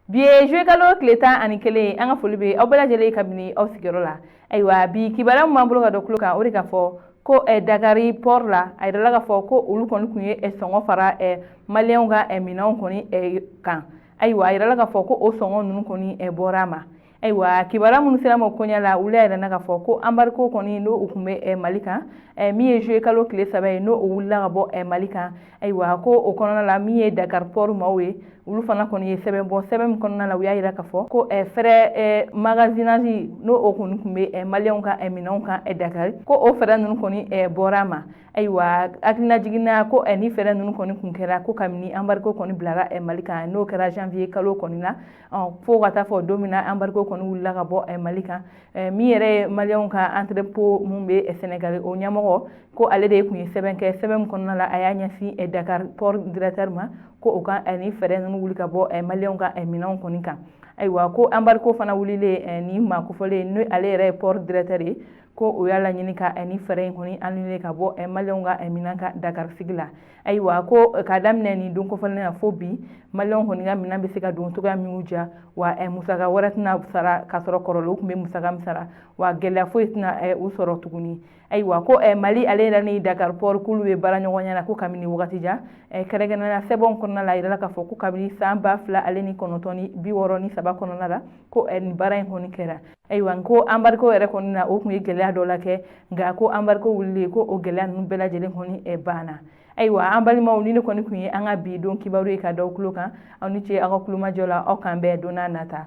Bi ye juillet kalo tile 11 ye. An ka foli bɛ aw bɛɛ lajɛlen kabini aw sigiyɔrɔ la. Ayiwa, bi kibaruya min b'an bolo ka dɔ tulo kan, o de ka fɔ ko Dakar port la, a yirala k'a fɔ ko olu kɔni tun ye sɔngɔ fara maliyɛnw ka minɛnw kɔni kan. Ayiwa, a yirala k'a fɔ ko o sɔngɔ ninnu kɔni bɔra a ma. Ayiwa, kibaruya minnu sera ma koɲɛ la, olu y'a yira k'a fɔ ko embargo kɔni n'o u tun bɛ Mali kan, min ye juillet kalo tile 3 ye, n'o o wulila ka bɔ Mali kan. Ayiwa, ko o kɔnɔna la, min ye Dakar port maaw ye, olu fana kɔni ye sɛbɛn bɔ. Sɛbɛn min kɔnɔna la, u y'a yira k'a fɔ ko frais magasinage, n'o o kɔni tun bɛ maliyɛnw ka minɛnw kan Dakar, ko o frais ninnu kɔni bɔra a ma. Ayiwa, hakilina jiginna ko ni frais ninnu kɔni kun kɛra ko kabini embargo kɔni bilara Mali kan, n'o kɛra janvier kalo kɔni na, fo ka taa fɔ don min na embargo kɔni wulila ka bɔ Mali kan. Min yɛrɛ ye maliyɛnw ka entrepôt mun bɛ Sénégal, o ɲɛmɔgɔ ko ale de tun ye sɛbɛn kɛ. Sɛbɛn min kɔnɔna la, a y'a ɲɛsin Dakar port directeur ma ko o ka ni frais ninnu wuli ka bɔ maliyɛnw ka minɛnw kɔni kan. Ayiwa, ko embargo fana wulilen, ni maa kofɔlen, n'o ale yɛrɛ ye port directeur ye, ko o y'a laɲini ka ni frais in kɔni annuler ka bɔ maliyɛnw ka minɛn kan Dakar sigi la. Ayiwa, ko k'a daminɛ nin don kofɔlen na fo bi, maliyɛnw kɔni ka minɛn bɛ se ka don cogoya min y'u diya wa, musaka wɛrɛ tɛna sara k'a sɔrɔ kɔrɔlen u tun bɛ musaka min sara wa, gɛlɛya foyi tɛna u sɔrɔ tuguni. Ayiwa, ko Mali ale yɛrɛ ni Dakar port k'olu bɛ baara ɲɔgɔnya la ko kabini wagati jan. Kɛrɛnkɛrɛnnenya sɛbɛnw kɔnɔna la, a yirala k'a fɔ ko kabini san 2063 kɔnɔna la, ko nin baara in kɔni kɛra. Ayiwa, ko embargo yɛrɛ kɔni na, o tun ye gɛlɛya dɔ la kɛ, nka ko embargo wulilen, ko o gɛlɛya ninnu bɛɛ lajɛlen kɔni banna. Ayiwa, an balimaw, ni ne kɔni tun ye an ka bi don kibaru ye ka da tulo kan. Aw ni ce aw ka kulomajɔ la. Aw k'an bɛn don n'a nata.